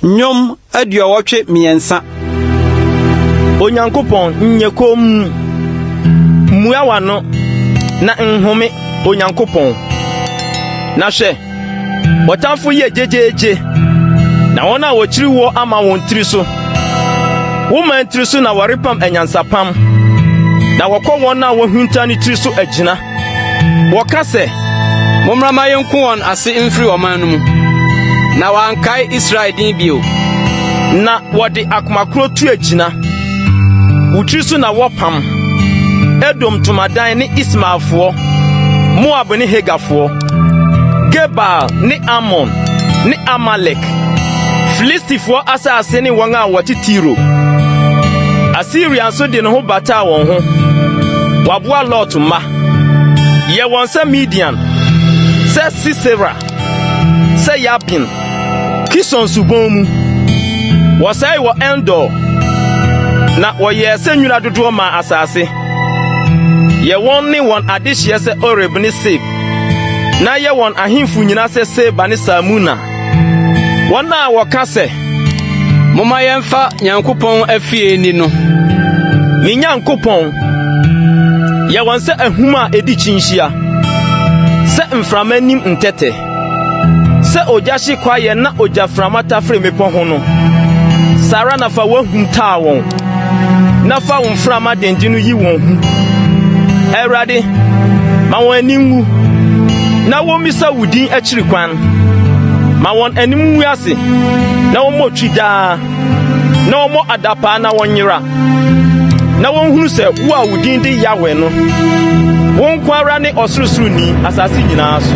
Nnwom 83. Onyankopɔn, nyɛ komm! Mmua w'ano, na nhome, Onyankopɔn. Na hwɛ, w'atamfo yɛ gyegyeegye, na wɔn a wɔkyiri woɔ ama wɔn tiri so. Wo man tiri so na wɔrepam anyansapam, na wɔkɔ wɔn a wɔahinta no tiri so agyina. Wɔka sɛ, Mommra mma yenku wɔn ase mfiri ɔman no mu, na wɔankae Israel din bio. Na wɔde akoma koro tu agyina. Wo tiri so na wɔpam Edom ntomadan ne Ismaelfoɔ, Moab ne Hagarfoɔ, Gebal ne Amon ne Amalek, Filistifoɔ asase ne wɔn a wɔte Tiro. Asiria nso de ne ho bataa wɔn ho. Waboa Lot mma. Yɛ wɔn sɛ Midian, sɛ Sisera, sɛ Yabin, Kison subon mu. Wɔsɛe wɔ Endor, na wɔyɛɛ sɛ nwura dodoɔ maa asase. Yɛ wɔn ne wɔn adehyeɛ sɛ Oreb ne Seeb, na yɛ wɔn ahemfo nyinaa sɛ Seba ne Salmuna. Wɔn a wɔka sɛ, Momma yɛmfa Nyankopɔn afie nni no. Me Nyankopɔn, yɛ wɔn sɛ ahum a edi kyinhyia, sɛ mframa anim ntɛtɛ, sɛ ogya hye kwaeɛ na ogyaframa tafere mmepɔ ho no, saa ara na fa w'ahum taa wɔn, na fa wo mframa denden no yi wɔn hu. Awurade, ma wɔn ani nwu, na wommisa wo din akyiri kwan. Ma wɔn anim ngu ase, na wɔmmɔ twi daa, na wɔmmɔ adapaa na wɔnyera, na wɔnhunu sɛ wo a wo din de Yahweh no, wo nko ara ne Ɔsorosoroni asase nyinaa so.